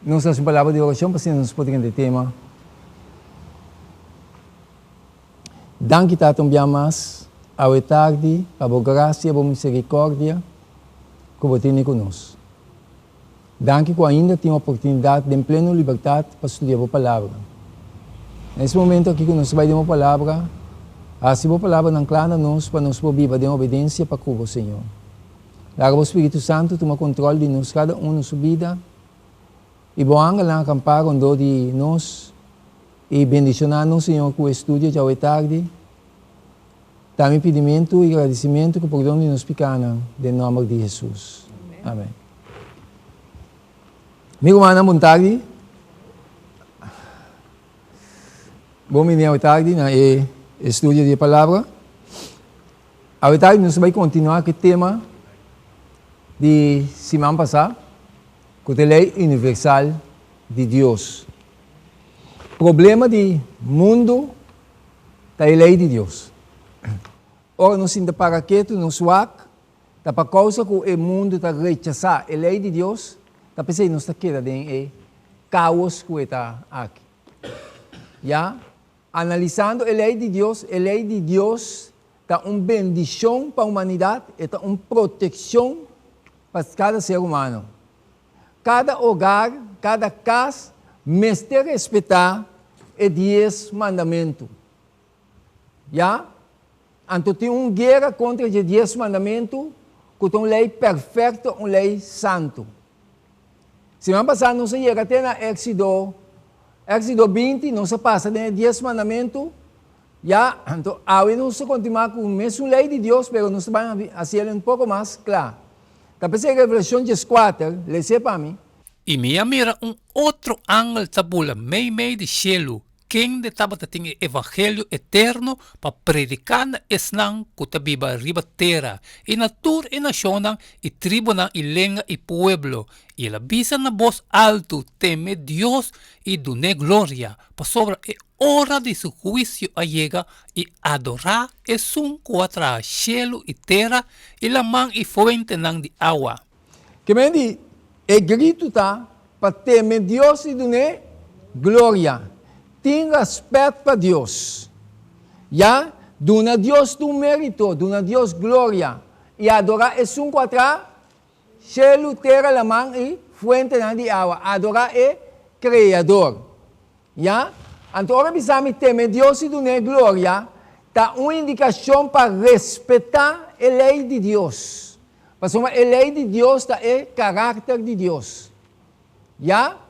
Nos hasi un palabra di orashon pa asina nos por drenta e tema. Danki Tata un bia mas awe tardi pa bo grasia, bo misericordia ku bo tene ku nos. Danki ku ainda tin oportunidat den pleno libertat pa studia bo palabra. Na es momento aki ku nos ta bai den bo palabra, hasi bo palabranan kla na nos pa nos por biba den obedensia pa ku bo, Señor. Laga bo Spiritu Santu tuma kontrol di nos kada un nos bida i bo angelnan akampá rondó di nos i bendishoná nos, Señor, ku e studio djawe tardi. Ta mi pidimentu i gradisimentu ku pordon di nos pikánan den nòmber di Hesus. Amèn. Mi rumannan, bon tardi. Bon bini awe tardi na e estudio di e palabra. Awe tardi nos ta bai kontinuá ku e tema di siman pasá, ku ta e lei universal di Dios. Problema di mundu ta e lei di Dios. Ora nos sinta para ketu nos wak, ta pa kousa ku e mundu ta rechasá e lei di Dios, ta p'esei nos ta keda den e kaos ku e ta aki. Ya, analisando e lei di Dios, e lei di Dios ta un bendishon pa humanidat, e ta un protekshon pa kada ser humano. Kada hogar, kada kas mester respetá e Dies Mandamentu. Ya? Anto tin un guera kontra dje Dies Mandamentu ku ta un lei perfekto, un lei santu. Siman pasá nos a yega te na Éksido, Éksido 20, nos a pasa den e Dies Mandamentu. Ya, anto awe nos ta kontinuá ku mesun lei di Dios, pero nos ta bai hasiel un poko mas kla. Ta p'esei Revelashon 14, les'é pa mi. I mi a mira un otro angel ta bula meimei di shelu, kende tabata tin e evangelio eterno pa prediká na esnan ku ta biba riba tera, i na tur e nashonnan i tribunan i lenga i pueblo, i el a bisa na bos altu, Teme Dios i dun'é gloria, pasobra e Ora di su huisio a yega i adorá Esun ku a traha shelu i tera i laman i fuentenan di awa. Ke men di e gritu ta pa teme Dios i dun'é gloria. Tin rèspèt pa Dios. Ya, duna Dios tur mérito, duna Dios gloria i adorá Esun ku a traha shelu, tera, laman i fuentenan di awa. Adorá e Kreador. Ya? Anto ora bisa mi teme Dios i dun'é gloria, ta un indikashon pa respetá e lei di Dios. Pasobra e lei di Dios ta e karakter di Dios. Ya?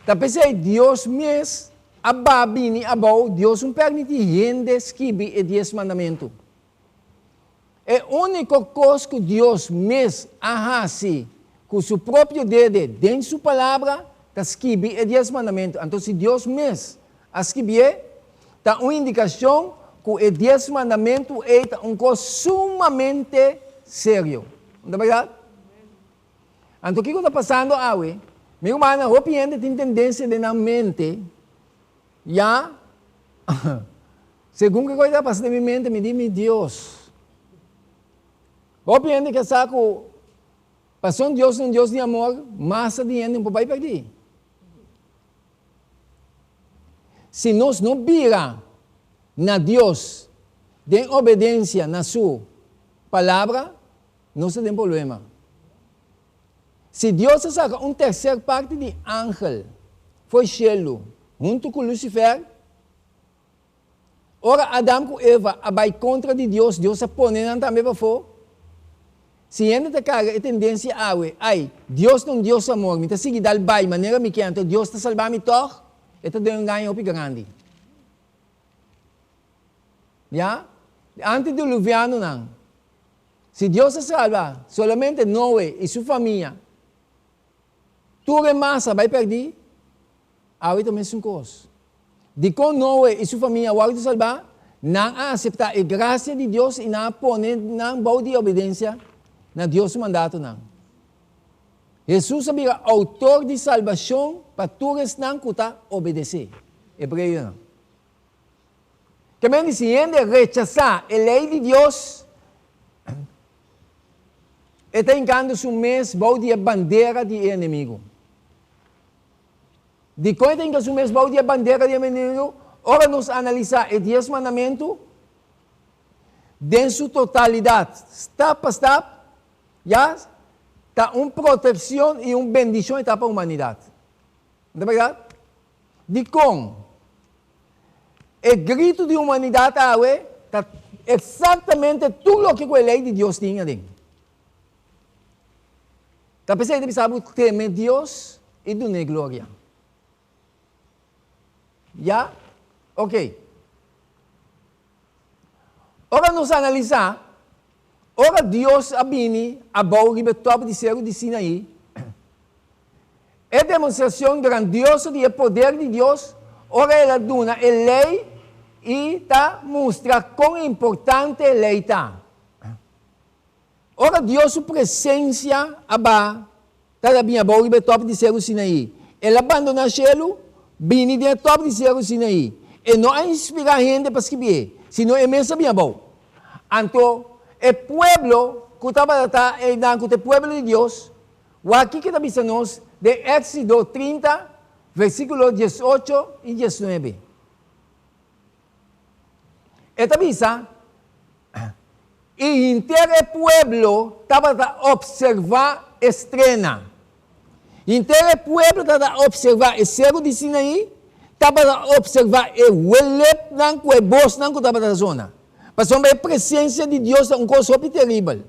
Ta p'esei Dios mes a ba bini abou, Dios un permití hende skibi e Dies Mandamentu. E úniko kos ku Dios mes a hasi ku su propio dede den su Palabra ta skibi e Dies Mandamentu. Anto si Dios mes a skibié, ta un indikashon ku e Dies Mandamentu ei ta un kos sumamente serio. No ta bèrdat? Anto kiko ta pasando awe? Mi rumannan, hopi hende tin tendensia den nan mente ya Segun ke kos ta pasa den mi mente, mi di, Mi Dios. Hopi hende ke sa ku pasobra Dios ta un Dios di amor, masa di hende no por bai pèrdí. Si nos no bira na Dios den obedensia na su Palabra, nos ta den problema. Si Dios a saka un terser parti di angel for shelu huntu ku Lucifer, Ora Adam ku Eva a bai kontra di Dios, Dios a pone nan tambe pafó. Si hende ta karga e tendensia awe, Ai, Dios ta un Dios amor, mi ta sigui dal bai manera mi ke, anto Dios ta salba mi tòg, e ta den un gaña hopi grandi. Ya? Antidiluvianonan, si Dios a salba solamente Noe i su famia, Tur e masa bai pèrdí, awe ta mesun kos. Dikon Noe i su famia a wòrdu salbá? Nan a aseptá e grasia di Dios i nan a pone nan bou di obedensia na Dios su mandatonan. Hesus a bira outor di salbashon pa tur esnan ku ta obedesé. Hebreonan. Ke men di si hende rechasá e lei di Dios, e ta hinkando su mes bou di e bandera di e enemigu. Dikon e ta hinka su mes bou di e bandera di e enemigu? Ora nos analisá e Dies Mandamentu den su totalidat, stap pa stap, ya ta un protekshon i un bendishon e ta pa humanidat. No ta bèrdat? Dikon? E gritu di humanidat awe ta eksaktamente tur loke ku e lei di Dios tin aden. Ta p'esei ta bisa bo teme Dios i dun'é gloria. Ya? Ok. Ora nos analisá, ora Dios a bini abou riba e tòp di seru di Sinaí, e demostrashon grandioso di e poder di Dios ora el a duna e lei i ta mustra kon importante e lei ta. Ora Dios su presensia a ba ta bini abou riba e tòp di seru Sinaí, el a bandoná shelu, bini den e tòp di seru Sinaí. E no a inspirá hende pa skibié, sino e mes a bini abou. Anto, e pueblo ku tabata ta einan, ku ta e pueblo di Dios, wak kiko ta bisa nos den Éksido 30, versíkulo 18 i 19. E ta bisa, I henter e pueblo tabata opservá e strena. Henter e pueblo tabata opservá e seru di Sinaí, tabata opservá e welepnan ku e bosnan ku tabata zona. Pasobra e presensia di Dios ta un kos hopi teribel.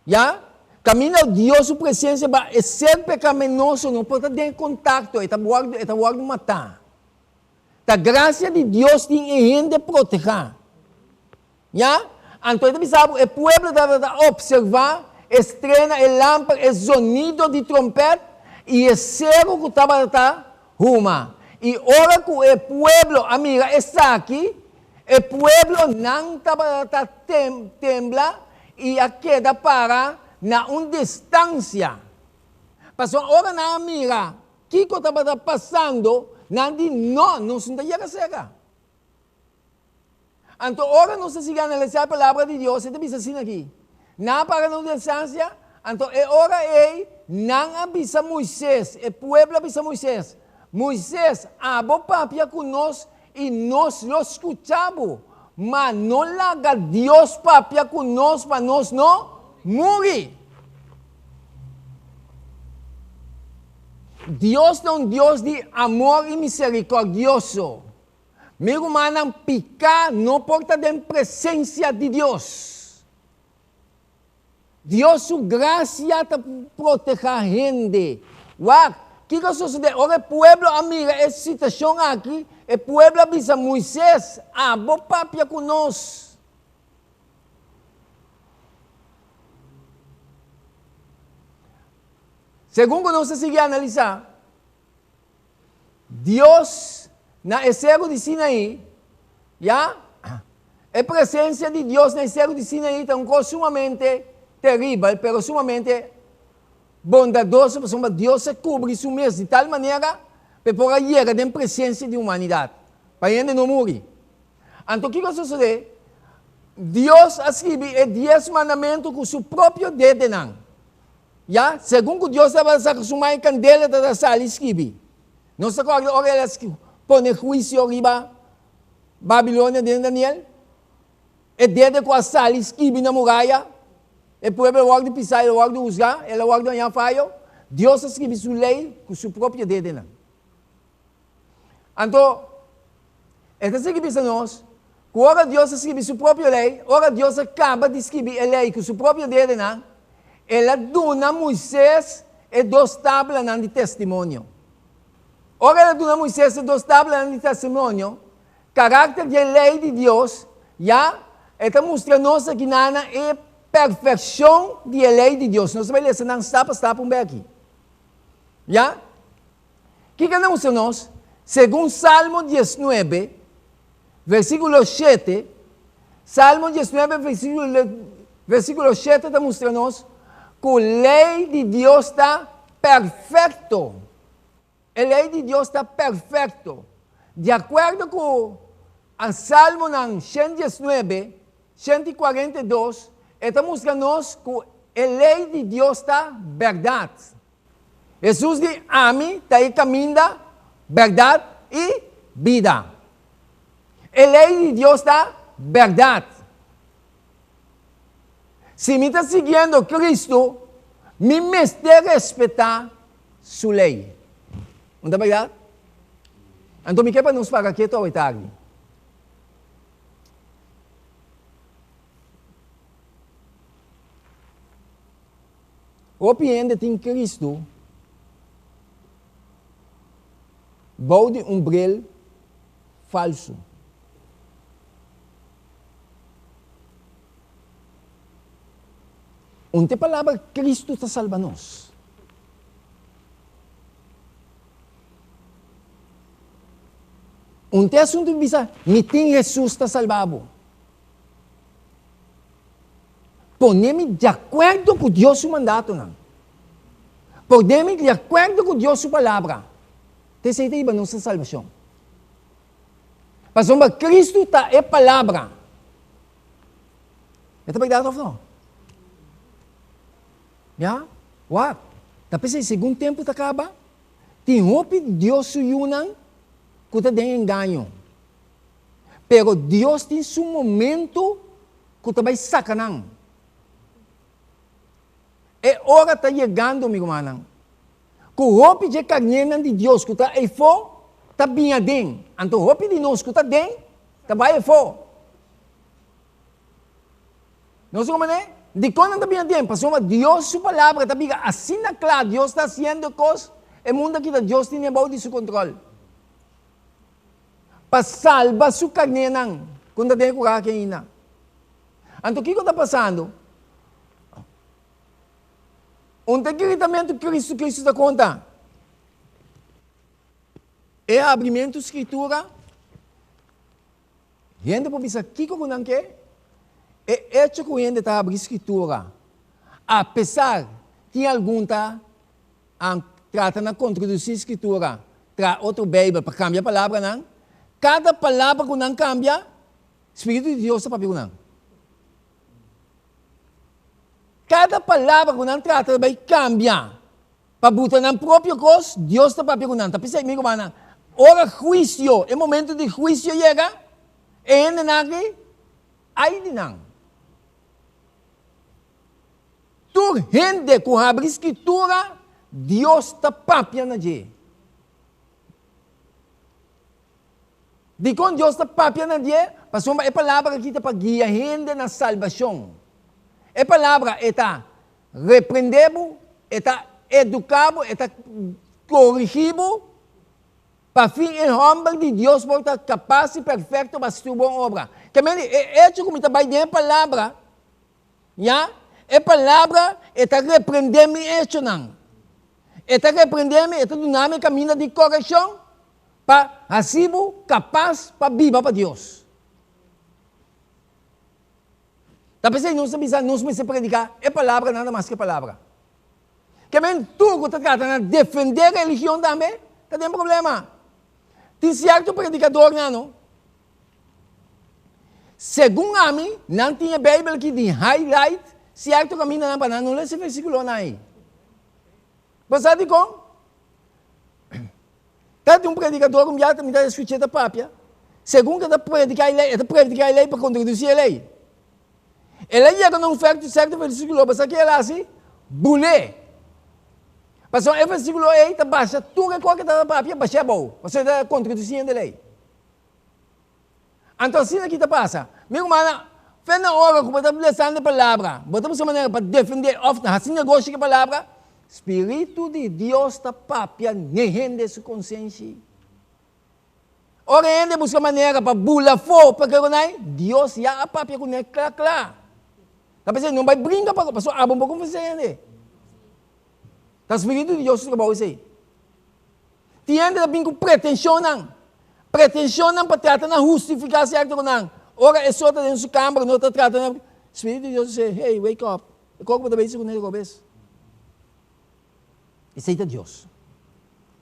Ya, kaminda Dios su presensia ba, e ser pekaminoso no por ta den kontakto, e ta wòrdu, e ta wòrdu matá. Ta gracia di Dios tin e hende proteha. Ya? Anto e ta bisa bo e pueblo tabata observa e strena, e lamper, e zonido di trompet y e sero cu tabata huma. Y ora cu e pueblo a mira esaki, e pueblo nan tabata tembla y a keda para na un distancia. Pasobra ora nan a mira Kiko tabata pasando? Nan di, No, nos no ta yega serka. Anto ora nos ta sigui analisá e Palabra di Dios, e ta bisa asina aki, Nan a para na un distansia, anto e ora ei nan a bisa Moisés, e pueblo a bisa Moisés, Moisés, abo papia ku nos i nos lo skucha bo, ma no laga Dios papia ku nos pa nos no muri. Dios ta un Dios di amor i miserikòrdioso. Mi rumannan, piká no por ta den presensia di Dios. Dios su grasia ta protehá hende. Wak, kiko a sosodé? Ora e pueblo a mira e situashon aki, e pueblo a bisa Moisés, Abo papia ku nos. Segun ku nos ta sigui analisá, Dios na e seru di Sinaí, ya, e presensia di Dios na e seru di Sinaí ta un kos sumamente teribel, pero sumamente bondadoso, pasobra Dios a kubri su mes di tal manera pa e por a yega den presensia di humanidat, pa hende no muri. Anto kiko a sosodé? Dios a skribi e Dies Mandamentu ku su propio dedenan. Ya, segun ku Dios tabata saka su man e kandela tabata sali skibi. Nos ta kòrda ora el a pone huisio riba Babilonia den Daniel? E dede ku a sali skibi na muraya, e pueblo a wòrdu pisá, el a wòrdu husgá, el a wòrdu hañá fayo. Dios a skibi su lei ku su propio dedenan. Anto, e ta sigui bisa nos ku ora Dios a skibi su propio lei, ora Dios a kaba di skibi e lei ku su propio dedenan, el a duna Moises e dos tablanan di testimonio. Ora el a duna Moises e dos tablanan di testimonio, karakter di e lei di Dios, ya, e ta mustra nos aki nana e perfekshon di e lei di Dios. Nos ta bai lesa nan stap pa stap un beki. Ya? Kiko ta mustra nos? Segun Salmo 19, versíkulo 7, Salmo 19, versíkulo 7 ta mustra nos ku lei di Dios ta perfekto. E lei di Dios ta perfekto. Di akuerdo ku Salmonan 119, 142, e ta mustra nos ku e lei di Dios ta bèrdat. Hesus di, Ami ta e kaminda. Bèrdat i bida. E lei di Dios ta bèrdat. Si mi ta siguiendo Cristo, mi mester respetá Su lei. No ta bèrdat? Anto mi ke pa nos para ketu awe tardi. Hopi hende tin Cristo bou di un bril falsu. Un te palabra Cristo ta salba nos. Un te asuntu di bisa, mi tin Jesus ta salba bo. Pone mi di akuerdo ku Dios su mandatonan. Pone mi di akuerdo ku Dios su palabra. Ta esei ta hiba nos na salbashon. Pasobra Kristu ta e palabra. E ta bèrdat òf no? Ya, wak. Ta p'esei segun tempu ta kaba, tin hopi Dios su yunan ku ta den engaño. Pero Dios tin su momento ku ta bai saka nan. E ora ta yegando, mi rumannan, ku hopi dje karnénan di Dios ku ta eifó ta bin aden. Anto hopi di nos ku ta den ta bai efó. Nos a komprendé? Dikon nan ta bin aden? Pasobra Dios su palabra ta bira asina kla, Dios ta hasiendo e kos, e mundu a kita Dios tene bou di su kontrol. Pa salba su karnénan ku no ta den e kurahe ainda. Anto kiko ta pasando? Un ta gritamentu Kristu, Kristu ta konta. E habrimentu Skritura, hende por bisa kiko ku nan ke, e echo ku hende ta habri Skritura, apesar tin algun ta A trata na kontradusí Skritura tra otro Beibel pa kambia palabranan. Kada palabra ku nan kambia, Spiritu di Dios ta papia ku nan. Kada palabra ku nan trata bai kambia pa buta nan propio kos, Dios ta papia ku nan. Ta p'esei, mi rumannan, ora huisio, e momento di huisio yega, e hendenan aki, ai di nan. Tur hende ku habri Skritura, Dios ta papia na dje. Dikon Dios ta papia na dje? Pasobra e palabra aki ta pa guia hende na salbashon. E palabra e ta reprendé bo, e ta eduká bo, e ta korigí bo, pa fin e hòmber di Dios por ta kapas i perfekto pa hasi tur bon obra. Ke mende, e echo ku mi ta bai den e palabra, Ya, e palabra e ta reprendé mi echonan. E ta reprendé mi, e ta duna mi kaminda di korekshon pa hasi bo kapas pa biba pa Dios. Ta p'esei nos ta bisa nos mester prediká e palabra nada mas ke palabra. Ke men tur ku ta trata na defendé religion tambe ta den problema. Tin sierto predikadornan no. Segun ami, nan tin e Bijbel aki di highlight cierto camindanan pa nan no lesa e versiculonan ei. Bo sa dicon? Ta di un predicador un biaha mi ta escucha e ta papia, segun cu e ta predica e ley, e ta predica e ley pa contraduci e ley. El a yega na un cierto versiculo, bo sa kico el a haci? Bul'e. Pasobra e versiculo ei ta basha tur e cos cu e tabata papia, bash'e abou, pasobra e ta contraduciendo e ley. Anto asina ki ta pasa. Mi rumannan, fe na ora ku bo ta lesando e palabra, bo ta buska manera pa defendé òf hasi negoshi ku e palabra, Spiritu di Dios ta papia n'e hende su konsenshi. Ora e hende buska manera pa bula afó pa ke konai, Dios ya a papia kuné kla kla. Ta p'esei no bai brinka pa pasobra abo no por konvensé hende. Ta Spiritu di Dios su trabou esei. Tin hende ta bin ku pretenshonnan, pretenshonnan pa trata na hustifiká sierto ku nan. Ora e so ta den su kamber no ta trata na, Spiritu di Dios ta sey, hey, wake up, e kos ku bo ta besi kuné robes. Esei ta Dios.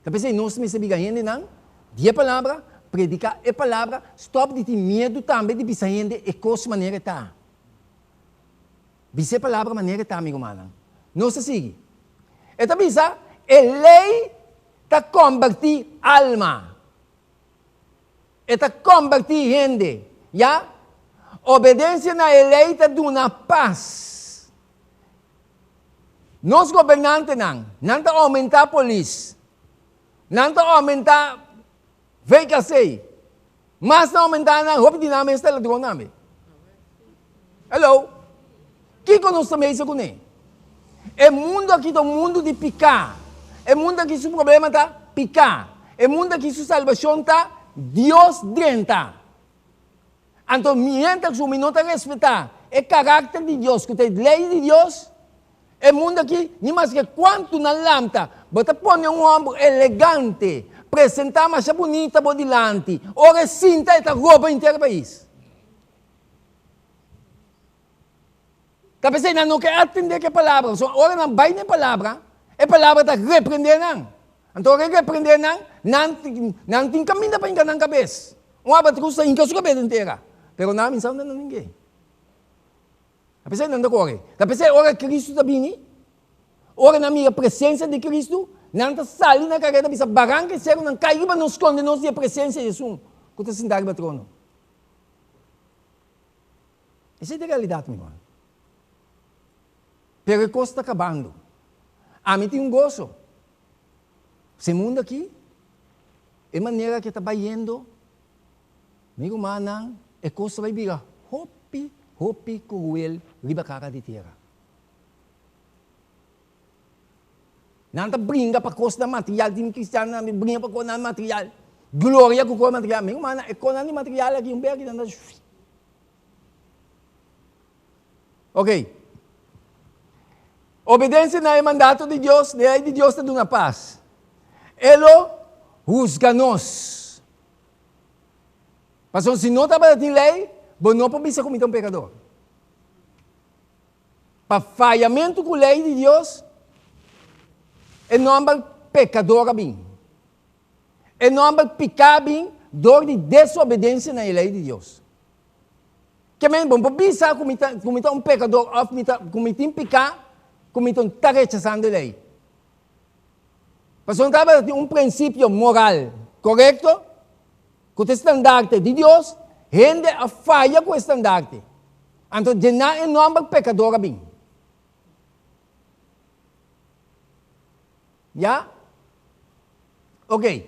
Ta p'esei nos mester biga hendenan di e palabra, prediká e palabra, stòp di tin miedu tambe di bisa hende e kos manera e ta. Bisa e palabra manera e ta, mi rumannan. Nos ta sigui. E ta bisa, E lei. ta kombertí alma. E ta kombertí hende. Ya? Obedensia na e lei ta duna pas. Nos gobernantenan, nan ta oumentá polis, nan ta oumentá VKC, mas nan oumentá nan, hopi di nan mes ta ladron tambe. Hello? Kiko nos ta mesa kuné? E mundu aki ta un mundu di piká. E mundu aki su problema ta piká. E mundu aki su salbashon ta Dios drenta. Anto mientras ku mi no ta respetá e karakter di Dios ku ta e lei di Dios, e mundu aki ni maske kuantu nan lamta, bo ta pone un hòmber elegante, presentá masha bunita bo dilanti, ora e sinta e ta roba henter e pais. Ta p'esei nan no ke atendé ku e palabra, pasobra ora nan bai na e palabra, e palabra ta reprendé nan. Anto ora e reprendé nan, nan nan tin kaminda pa hinka nan kabes. Un abatrus ta hinka su kabes den tera, pero nan a minsa unda nan tin ke. Ta p'esei nan ta kore. Ta p'esei ora Kristu ta bini, ora nan mira presensia di Kristu, nan ta sali na kareda bisa, Baranka e seru nan kai riba nos, skonde nos di e presensia di esun ku ta sinta riba trono. Esei ta e realidat, mi ruman. Pero e kos ta kabando. Ami tin un goso. Si e mundu aki, e manera ke ta bayendo, mi rumannan, e kos ta bai bira hopi, hopi kruel riba kara di tera. Nan ta bringa pa kosnan material, tin kristiannan ta bringa pa kosnan material, gloria ku kos material. Mi rumannan, e kosnan di material aki un bes aki nan ta shuii. Ok. Obedensia na e mandato di Dios, na e lei di Dios ta duna pas. E lo husga nos. Pasobra si no tabata tin lei, bo no por bisa ku mi ta un pekador. Pa fayamentu ku lei di Dios, e nòmber pekador a bin. E nòmber piká a bin dor di desobedensia na e lei di Dios. Ke men, bo no por bisa ku mi ta ku mi ta un pekador òf mi ta ku mi tin piká ku mi ta ta rechasando e lei. Pasobra tabata tin un prinsipio moral korekto ku ta e standarte di Dios, hende a faya ku e standarte. Anto djená e nòmber pekador a bin. Ya? Ok.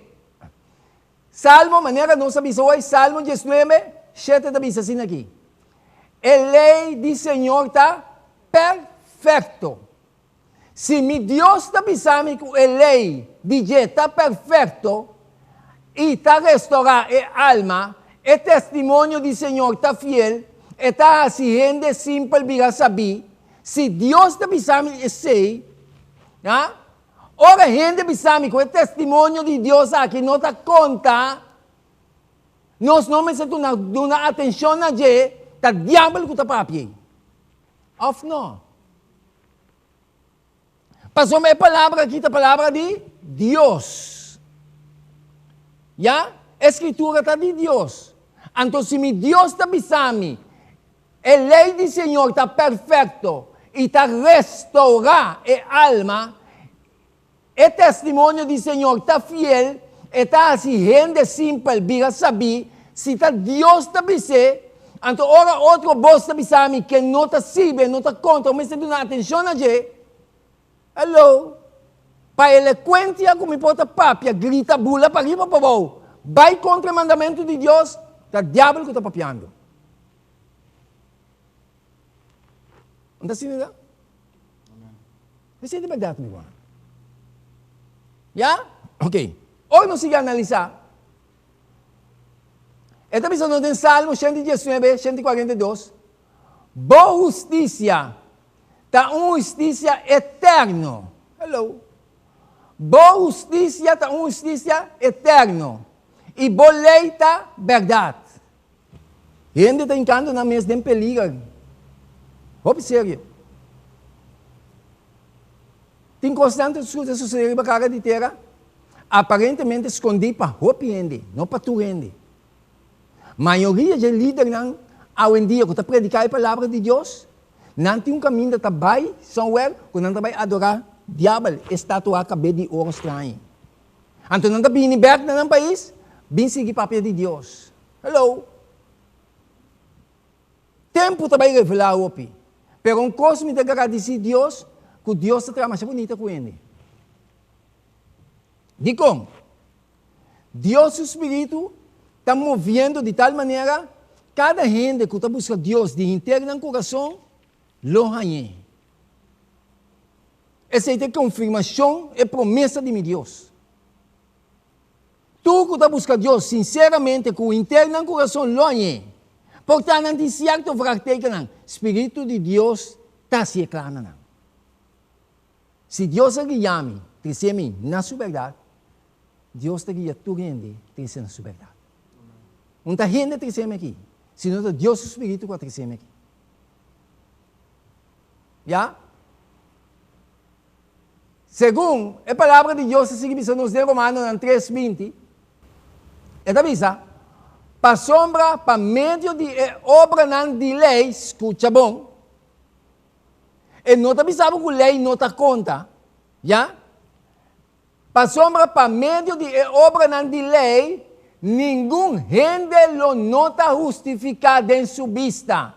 Salmo, manera nos a bisa hoy, Salmo 19, 7 ta bisa asina aki. E lei di Señor ta perfecto. Si mi Dios ta bisa mi ku e lei di dje ta perfecto i ta restorá e alma, e testimonio di Señor ta fiel, e ta hasi hende simpel bira sabí. Si Dios ta bisa mi esei, ha? Ora hende bisa mi ku e testimonio di Dios aki no ta konta, nos no mester duna duna atenshon na dje, ta diabel ku ta papia ei. Òf no? Pasobra e palabra aki ta palabra di Dios. Ya? E Skritura ta di Dios. Anto si mi Dios ta bisa mi, e lei di Señor ta perfekto i ta restourá e alma, e testimonio di Señor ta fiel, e ta hasi hende simpel bira sabí, si ta Dios ta bis'é, anto ora otro bos ta bisa mi ke no ta sirbi, e no ta konta, bo mester duna atenshon na dje. Hello! Pa elecuentia ku mi por ta papia, grita, bula pariba pabou, bai kontra e mandamentu di Dios, ta diabel ku ta papiando. No ta asina ta? Esei ta bèrdat, mi ruman. Ya? Ok. Ora nos sigui analisá, e ta bisa nos den Salmo 119, 142, Bo hustisia ta un hustisia eterno. Hello. Bo hustisia ta un hustisia eterno, i bo lei ta bèrdat. Hende ta hinkando nan mes den peliger. Hopi serio. Tin kosnan ta sucede riba kara di tera, aparentemente skondí pa hopi hende, no pa tur hende. Mayoria dje lidernan awendia ku ta prediká e palabra di Dios, nan tin un kaminda ta bai somewhere ku nan ta bai adorá diabel, e statua kabé di oro straño. Anto nan ta bini bek na nan pais, bin sigui papia di Dios. Hello! Tempu ta bai revelá hopi. Pero un kos mi ta gradisí Dios, ku Dios ta traha masha bunita ku hende. Dikon? Dios su spiritu ta moviendo di tal manera, kada hende ku ta buska Dios di henter nan kurason lo hañ'é. Esei ta e konfirmashon, e promesa di mi Dios. Tur ku ta buska Dios sinseramente ku henter nan kurason lo hañ'é. Por ta nan tin sierto vragtekennan, spiritu di Dios ta hasié kla na nan. Si Dios a guia mi, trese mi na su bèrdat, Dios ta guia tur hende trese na su bèrdat. Un ta hende trese mi aki, sino ta Dios su spiritu ku a trese mi aki. Ya? Segun e palabra di Dios ta sigui bisa nos den Romanonan tres binti, e ta bisa, Pasobra pa medio di e obranan di lei, skucha bon, E no ta bisa bo ku lei no ta konta, ya? Pasobra pa medio di e obranan di lei, ningun hende lo no ta hustifiká den su bista.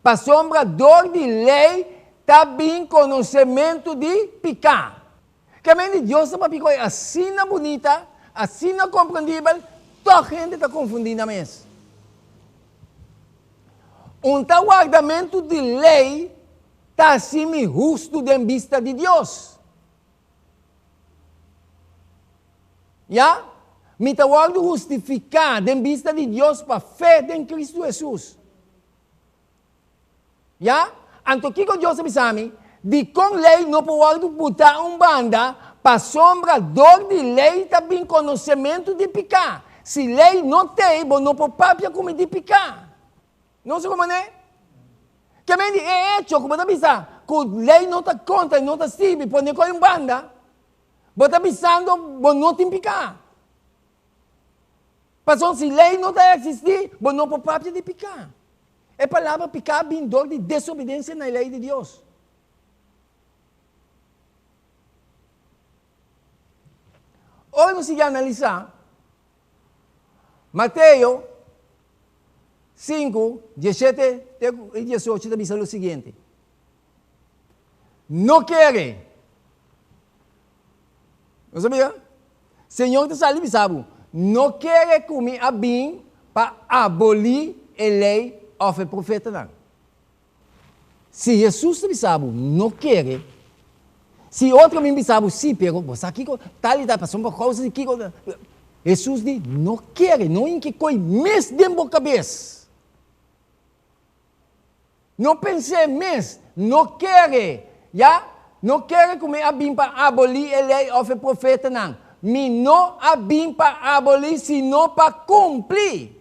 Pasobra dor di lei ta bin konosementu di piká. Ke men di Dios ta papia ku e asina bunita, asina komprendibel, tòg hende ta konfundí nan mes. Un ta wardamentu di lei ta hasi mi hustu den bista di Dios. Ya, mi ta wòrdu hustifiká den bista di Dios pa fe den Kristu Hesus. Ya, anto kiko Dios a bisa mi? Dikon lei no por wòrdu butá un banda? Pasobra dor di lei ta bin konosementu di piká. Si lei no t'ei, bo no por papia ku mi di piká. No sa komo ne? Ke men di e echo ku bo ta bisa ku lei no ta konta i no ta sirbi, pone koi un banda, bo ta bisando bo no tin piká. Pasobra si lei no ta eksistí, bo no por papia di piká. E palabra piká a bin dor di desobedensia na e lei di Dios. Ora nos sigui analisá Mateo 5, 17 te ku 18 ta bisa lo siguiente, No kere. No sabia? Señor ta sali bisa bo, No kere ku mi a bin pa abolí e lei òf e profetanan. Si Hesus ta bisa bo, No kere, si otro bin bisa bo, Sí, pero bo sa kiko tal i tal, pasobra pa kousa di kiko, Hesus di, No kere, no hinka e koi mes den bo kabes. No pens'é mes, no kere, ya, no kere ku mi a bin pa abolí e lei òf e profetanan. Mi no a bin pa abolí, sino pa kumpli.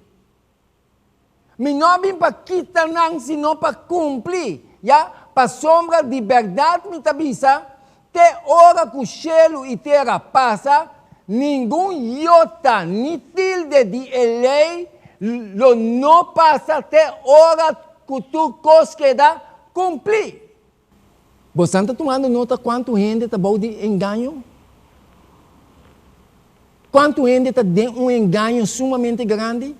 Mi no a bin pa kita nan, sino pa kumpli, ya, pasobra di bèrdat mi ta bisa, te ora ku shelu i tera pasa, ningun yota ni tilde di e lei lo no pasa te ora ku tur kos keda kumplí. Bosan ta tumando nota kuantu hende ta bou di engaño? Kuantu hende ta den un engaño sumamente grandi?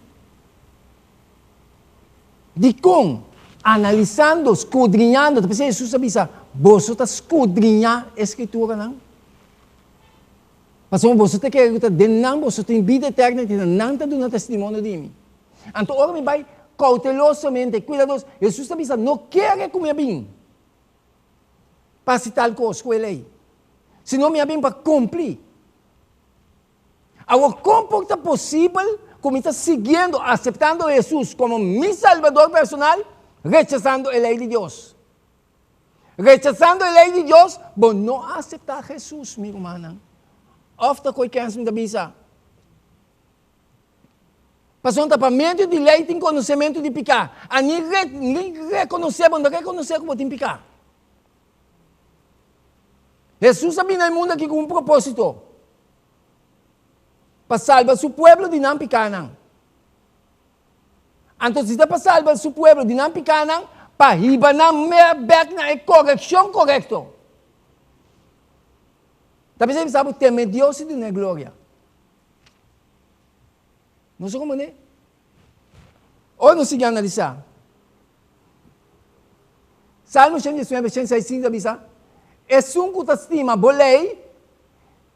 Dikon? Analisando, skudriñando, ta p'esei Hesus a bisa, Boso ta skudriñá e Skrituranan, pasobra boso ta kere ku ta den nan boso tin bida eterno i ta nan ta duna testimonio di mi. Anto ora mi bai koutelosamente, kuidados, Hesus ta bisa, No kere ku mi a bin pa hasi tal kos ku e lei, sino mi a bin pa kumpli. Awor, kon por ta posibel ku mi ta siguiendo, aseptando Hesus komo mi Salbador personal, rechasando e lei di Dios? Rechasando e lei di Dios, bo no a aseptá Hesus, mi rumannan. Òf ta koe kens mi ta bisa? Pasobra ta pa medio di lei tin konosementu di piká. A ni ni rekonosé, bo no ta rekonosé ku bo tin piká. Hesus a bini na e mundu aki ku un propósito, pa salba su pueblo di nan pikánan. Anto si ta pa salba su pueblo di nan pikánan, pa hiba nan bèk na e korekshon korekto. Ta p'esei mi sa bo teme Dios i dun'é gloria. Nos a komprendé? Ora nos sigui analisá, Salmo 119, 106 ta bisa, Esun ku ta stima bo lei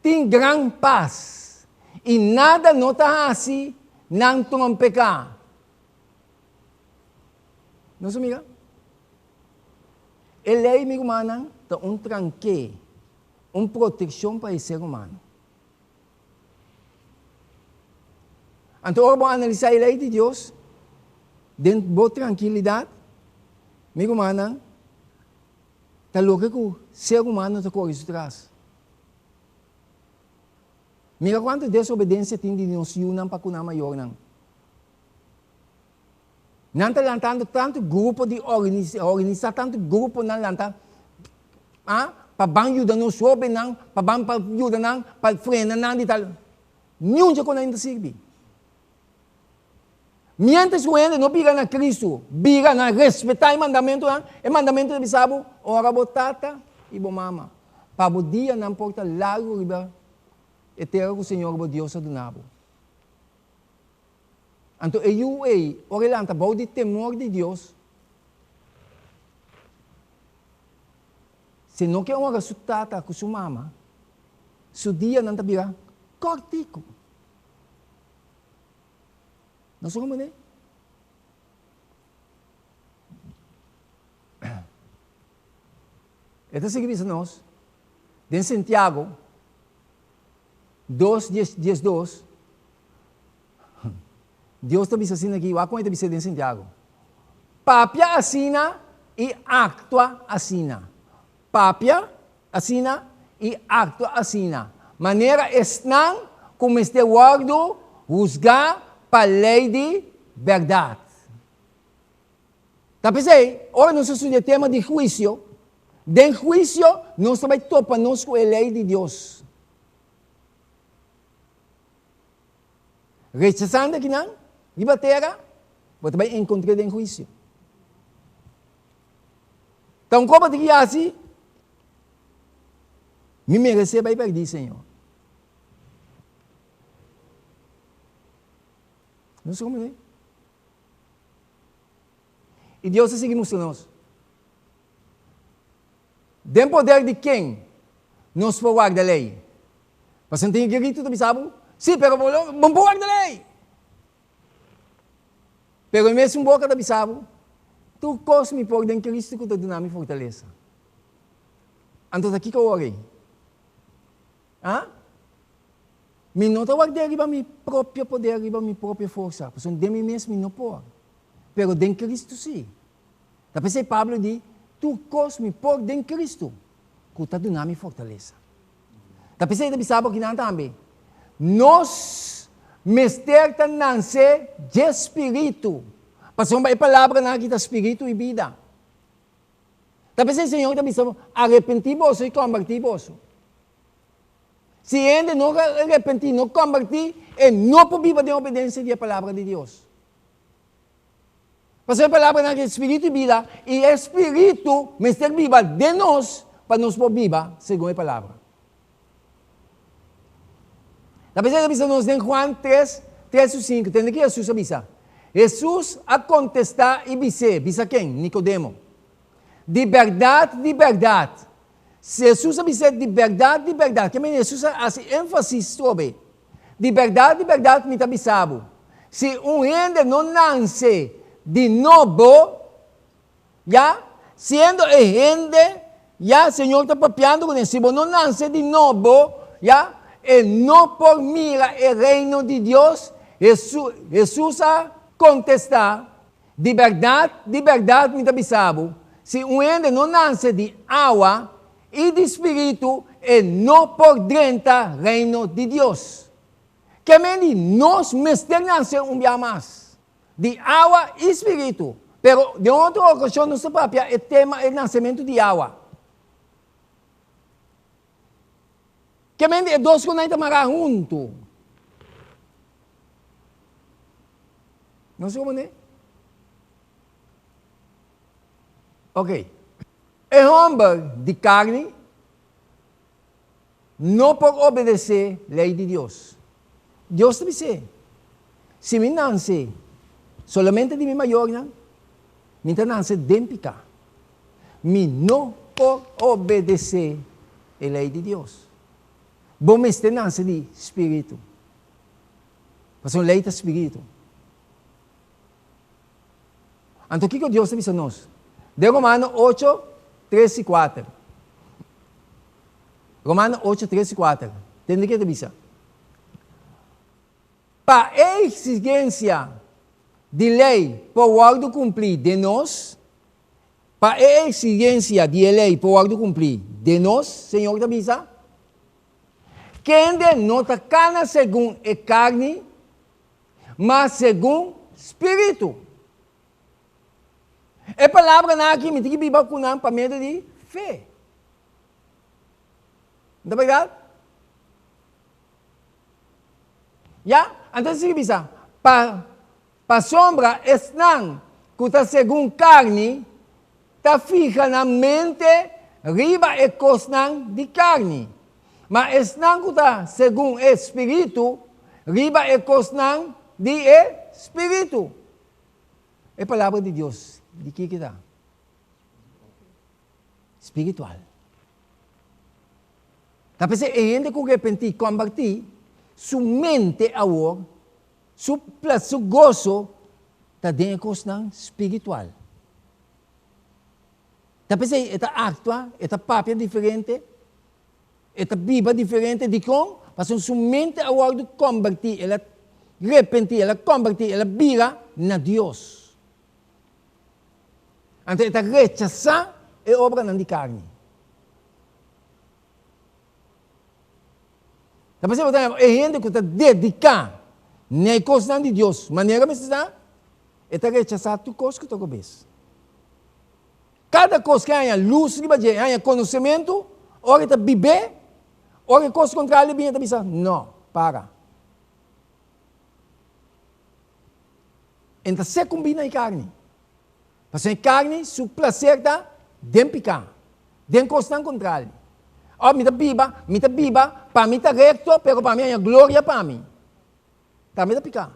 tin gran pas, i nada no ta hasi nan trompeká. Nos a mira? E lei, mi rumannan, ta un tranké, un protekshon pa e ser humano. Anto ora bo analisá e lei di Dios den bo trankilidat, mi rumannan, ta loke ku ser humano ta kore su tras. Mira kuantu desobedensia tin di nos yunan pa ku nan mayornan. Nan ta lantando tantu grupo di organisá tantu gruponan lanta ah pa ban yuda nos hóbennan, pa ban pa yuda nan, pa frena nan di tal. Niun dje ku nan ta sirbi. Miéntras ku hende no bira na Kristu, bira na respetá e mandamentunan, e mandamentu ta bisa bo, ora bo tata i bo mama, pa bo dianan por ta largu riba e tera ku Señor bo Dios a duna bo. Anto e yu ei, ora e lanta bou di temor di Dios, si e no ke honra su tata ku su mama, su dianan ta bira kòrtiku. Nos a komprendé? E ta sigui bisa nos den Santiago 2, 12, Dios ta bisa asina aki, wak kon e ta bisa den Santiago. Papia asina i aktua asina. Papia asina i aktua asina. Manera esnan ku mester wòrdu husgá pa lei di bèrdat. Ta p'esei, ora nos ta studia e tema di huisio, den huisio nos ta bai topa nos ku e lei di Dios. Rechasando kinan riba tera, bo ta bai enkontr'é den huisio. Ta un kopa di hasi, mi meresé bai pèrdí, Señor. No sé komo I Dios a sigui mustra nos. Den poder di ken nos por warda lei? Pasobra tin e gritu ta bisa bo, Sí, pero bo no por warda lei. Pero e mesun boka ta bisa bo, Tur kos mi por den Cristo ku ta duna mi fortalesa. Anto ta kiko awor ei? Ha? Mi no ta ward'é riba mi propio poder, riba mi propio forsa, pasobra den mi mes mi no por, pero den Cristo sí. Ta p'esei Pablo di, Tur kos mi por den Cristo, ku ta duna mi fortalesa. Ta p'esei ta bisa bo kinan tambe, Nos mester ta nanse dje Spiritu, pasobra e palabranan aki ta spiritu i bida. Ta p'esei Señor ta bisa bo, Arepentí boso i kombertí boso. Si hende no arepentí, no kombertí, e no por biba den obedensia di e Palabra di Dios. Pasobra e palabranan aki spiritu i bida, i e spiritu mester biba den nos pa nos por biba segun e palabra. Ta p'esei ta bisa nos den Juan 3, 3 su 5, tende ki Hesus a bisa. Hesus a kontestá i bis'é, bisa ken? Nikodemo. Di bèrdat, di bèrdat, Si Hesus a bis'é, Di bèrdat, di bèrdat, ke mende Hesus a hasi énfasis trobe, Di bèrdat, di bèrdat mi ta bisa bo, si un hende no nanse di nobo, ya, siendo e hende, ya, Señor ta papiando kuné, si bo no nanse di nobo, ya, e no por mira e Reino di Dios. Hesus a kontestá, Di bèrdat, di bèrdat mi ta bisa bo, si un hende no nanse di awa i di spiritu, e no por drenta Reino di Dios. Ke men di nos mester nanse un bia mas, di awa i spiritu. Pero den otro okashon nos ta papia e tema e nansementu di awa. Ke men di e dos ku nan ta mará huntu. Nos komo ne? Ok. E homber di karni no por obedesé lei di Dios. Dios ta bis'é. Si mi nanse solamente di mi mayornan, mi ta nanse den piká. Mi no por obedesé e lei di Dios. Bo mester nanse di spiritu. Pasobra lei ta spiritu. Anto kiko Dios ta bisa nos? Den Romano ocho, tres i kuater. Romano ocho, tres i kuater. Tende ke ta bisa. Pa e eksigensia di lei por wòrdu kumplí den nos, pa e eksigensia di e lei por wòrdu kumplí den nos, Señor ta bisa, kende no ta kana segun e karni, ma segun Spiritu. E palabranan aki mi tin ki biba ku nan pa medio di fe. No ta bèrdat? Ya, anto ta sigui bisa, Pa, pasobra esnan ku ta segun karni ta fiha nan mente riba e kosnan di karni, ma esnan ku ta segun e spiritu riba e kosnan di e spiritu. E palabra di Dios di kiko ta? Spiritual. Ta p'esei e hende ku repentí kombertí su mente awor, su su goso ta den e kosnan spiritual. Ta p'esei e ta aktua, e ta papia diferente, e ta biba diferente. Dikon? Pasobra su mente a wòrdu kombertí, el a repentí, el a kombertí, el a bira na Dios. Anto e ta rechasá e obranan di karni. Ta p'esei bo ta mira e hende ku ta dediká na e kosnan di Dios manera mester ta, e ta rechasá tur kos ku ta robes. Kada kos ku e haña lus riba dje, e haña konosementu, ora e ta bib'é, ora e kos kontrario bini e ta bisa, No, para. E ta sekumbí na e karni. Pasobra e karni su plaser ta den piká, den kosnan kontrali. Ora mi ta biba, mi ta biba pa mi ta rekto, pero pa mi haña gloria pa mi. Tambe ta piká.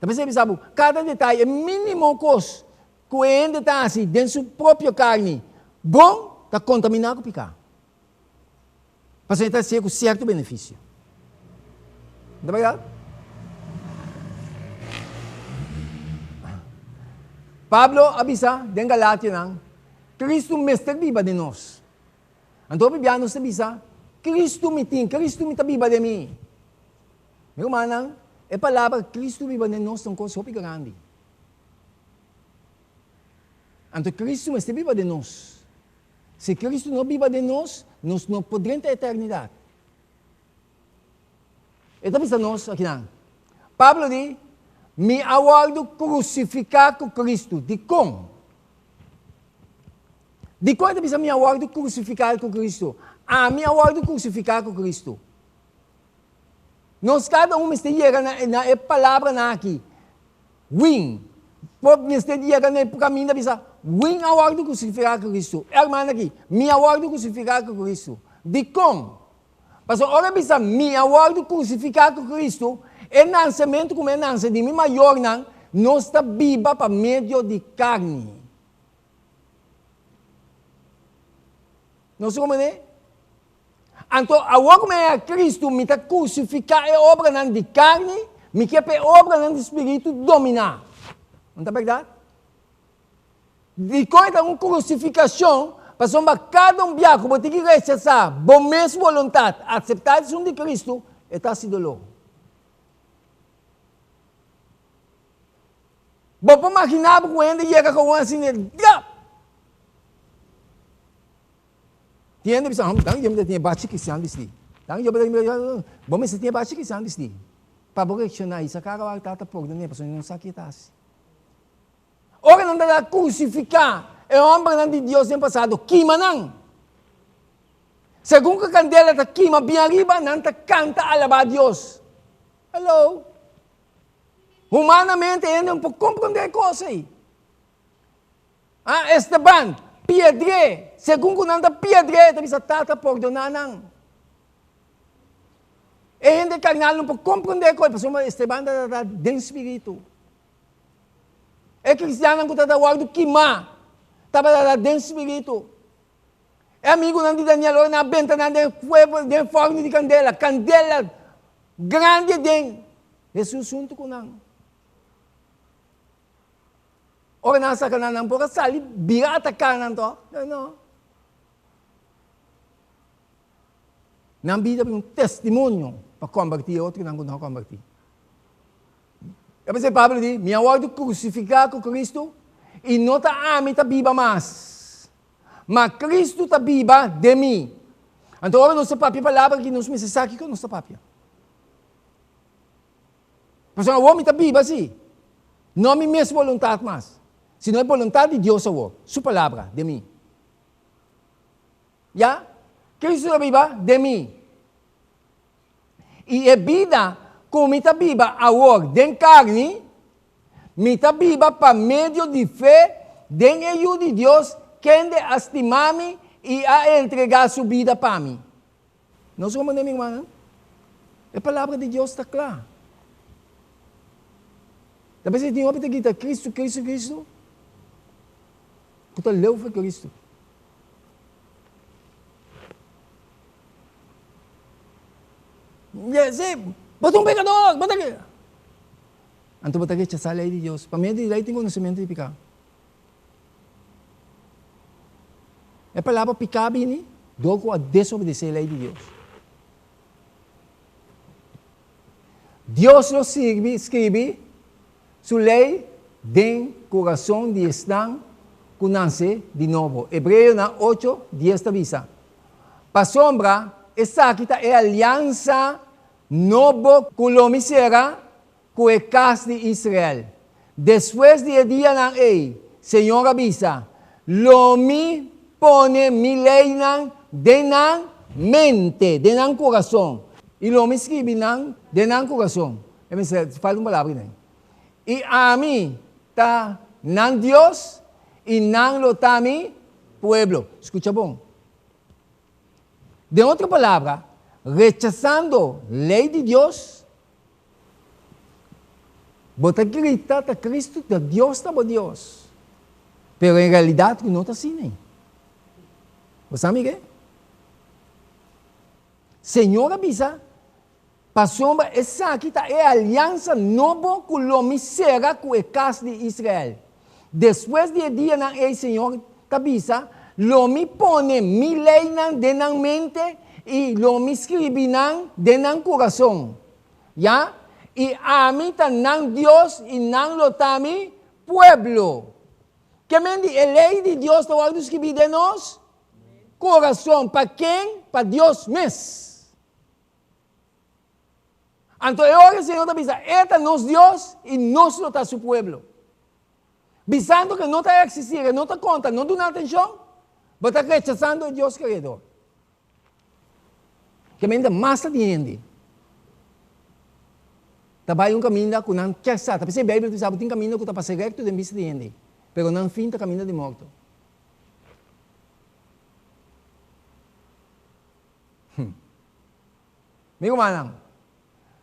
Ta p'esei bisa bo, kada detaye, e mínimo kos ku e hende ta hasi den su propio karni bon, ta kontaminá ku piká. Pasobra e ta hasié ku sierto benefisio. No ta bèrdat? Pablo a bisa den Galationan, Kristu mester biba den nos. Anto hopi bia nos ta bisa, Kristu mi tin, Kristu mi ta biba den mi. Mi rumannan, e palabra Kristu biba den nos ta un kos hopi grandi. Anto Kristu mester biba den nos. Si Cristo no biba den nos, nos no por drenta eternidad. E ta bisa nos akinan. Pablo di, Mi a wòrdu krusifiká ku Cristo. Dikon? Dikon e ta bisa mi a wòrdu krusifiká ku Cristo? Ami a wòrdu krusifiká ku Cristo. Nos kada un mester yega na, na e palabranan aki. Win por mester yega na e kaminda bisa, Win a wòrdu krusifiká ku Kristu. E hermana aki, Mi a wòrdu krusifiká ku Kristu. Dikon? Pasobra ora bisa mi a wòrdu krusifiká ku Kristu, e nansementu ku mi a nanse di mi mayornan, nos ta biba pa medio di karni. Nos ta komprendé? Anto awor ku mi a haña Kristu, mi ta krusifiká e obranan di karni, mi ke pa e obranan di spiritu dominá. No ta bèrdat? Dikon e ta un krusifikashon? Pasobra kada un bia ku bo tin ki rechasá bo mes boluntat, aseptá esun di Kristu, e ta hasi doló. Bo por maginá bo ku hende yega ku un asina, drap! Tin hende bisa, Dan yo mester tin e bachi cristian bisti. Dan yo mester, bo mester tin e bachi cristian bisti. Pa bo reacciona y saca awor tata pordone pasobra no sa ki e ta haci. Ora nan ta crucifica e hombernan di Dios den pasado, kima nan. Segun cu candela ta kima bien ariba, nan ta canta alaba Dios. Hello. Humanamente hende no por comprende e cos ey. Ah, Esteban, piedr'é. Segun ku nan ta piedr'é, e ta bisa, Tata, pordoná nan. E hende karnal no por komprondé koi pasobra Esteban ta trata den spiritu. E kristiannan ku tabata wòrdu kimá tabata trata den spiritu. E amigunan di Daniel ora nan a benta nan den fuego, den fòrnu di kandela, kandela grandi den Hesus huntu ku nan. Ora nan a saka nan, nan por a sali bira ataká nan tòg? No. Nan bida bira un testimonio pa kombertí e otronan ku no a kombertí. E p'esei Pablo di, Mi a wòrdu krusifiká ku Kristu, i no ta ami ta biba mas, ma Kristu ta biba den mi. Anto ora nos ta papia e palabra aki, nos mester sa kiko nos ta papia. Pasobra awor mi ta biba si, no mi mes boluntat mas, sino e boluntat di Dios awor, su palabra, den mi. Ya, Kristu ta biba den mi. I e bida ku mi ta biba awor den karni, mi ta biba pa medio di fe den e Yu di Dios kende a stima mi i a entregá su bida pa mi. Nos komprendé, mi rumannan? E palabra di Dios ta kla. Ta p'esei tin hopi ta grita, Kristu, Kristu, Kristu, ku ta leu for Kristu. Sí, bo ta un pekador, bo ta ke. Anto bo ta rechasá lei di Dios. Pa medio di lei tin konosementu di piká. E palabra piká bini dor ku a desobedesé lei di Dios. Dios lo sirbi, skribi Su lei den kurason di esnan ku nanse di nobo. Hebreonan ocho, dies ta bisa, Pasobra esaki ta e aliansa nobo ku lo mi sera ku e kas di Israel. Despues di e dianan ei, Señor a bisa, lo mi pone mi leinan den nan mente, den nan kurason, i lo mi skribi nan den nan kurason. E mester falta un palabra aki den. I ami ta nan Dios, i nan lo ta mi pueblo. Skucha bon. Den otro palabra, rechasando lei di Dios, bo ta grita ta Cristo, ta Dios ta bo Dios. Pero en realidad no ta asina. Bo sa mi ke? Señor a bisa, Pasobra esaki ta e aliansa nobo ku lo mi sera ku e kas di Israel. Despues di e dianan ei Señor ta bisa, Lo mi pone mi leinan den nan mente i lo mi skribi nan den nan kurason. Ya, i ami ta nan Dios i nan lo ta mi pueblo. Ke men di e lei di Dios ta wòrdu skribí den nos kurason. Pa ken? Pa Dios mes. Anto e ora Señor ta bisa, E ta nos Dios i nos lo ta su pueblo. Bisando ku no ta eksistí, e no ta konta, no duna atenshon, bo ta rechasando e Dios Kreador. Ke mende masa di hende ta bai un kaminda ku nan kier sa. Ta p'esei Beibel ta bisa bo tin kaminda ku ta pasa rekto den bista di hende, pero nan fin ta kaminda di morto. Mi rumannan,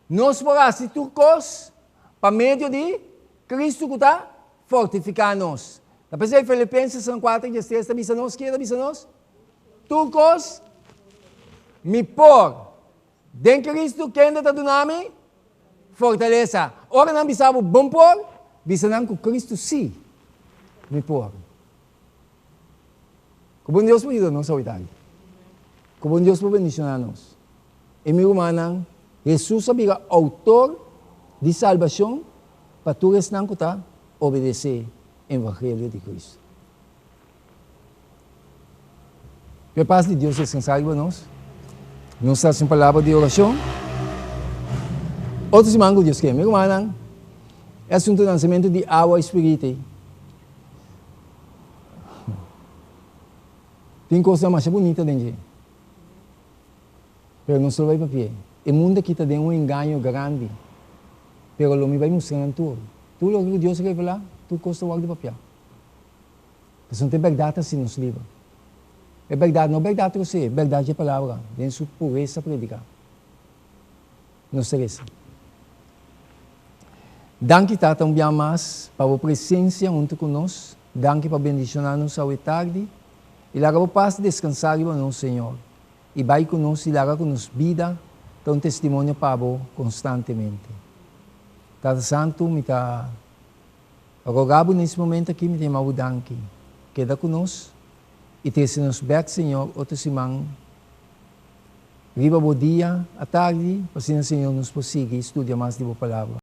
nos por hasi tur kos pa medio di Kristu ku ta fortifiká nos. Ta p'esei Filipenses 4, 13 ta bisa nos, kier ta bisa nos? Tur kos mi por den Kristu kende ta duna mi fortalesa. Ora nan bisa bo bon por, bisa nan ku Kristu sí mi por. Ku bon Dios por yuda nos awita aki. Ku bon Dios por bendishoná nos. I mi rumannan, Hesus a bira outor di salbashon pa tur esnan ku ta obedesé evangelio di Kristu. Ku e pas di Dios deskansá riba nos. Nos ta hasi un palabra di orashon. Otro siman ku Dios ke. Mi rumannan, e asuntu di lansamento di awa i spiritu ei. Tin kosnan masha bunita den dje, pero nos lo bai papia. E mundu aki ta den un engaño grandi, pero lo mi bai mustra nan tur. Tur loke ku Dios a revelá, tur kos ta wòrdu papiá. Pasobra ta e bèrdat a hasi nos liber. E bèrdat, no bèrdat trosé, e bèrdat dje Palabra den su puresa prediká. Nos ta resa. Danki Tata un bia mas pa bo presencia hunto cu nos. Danki pa bendiciona nos awe tardi. Y laga bo paz descansa riba nos, Señor. Y bay cu nos y laga cu nos bida ta un testimonio pa bo constantemente. Tata Santo, mi ta roga bo nes momento aki, mi ta yama bo danki. Keda cu nos y trece nos bek, Señor, otro siman riba bo dia atardi, pa asina, Señor, nos por sigui studia mas di bo palabra.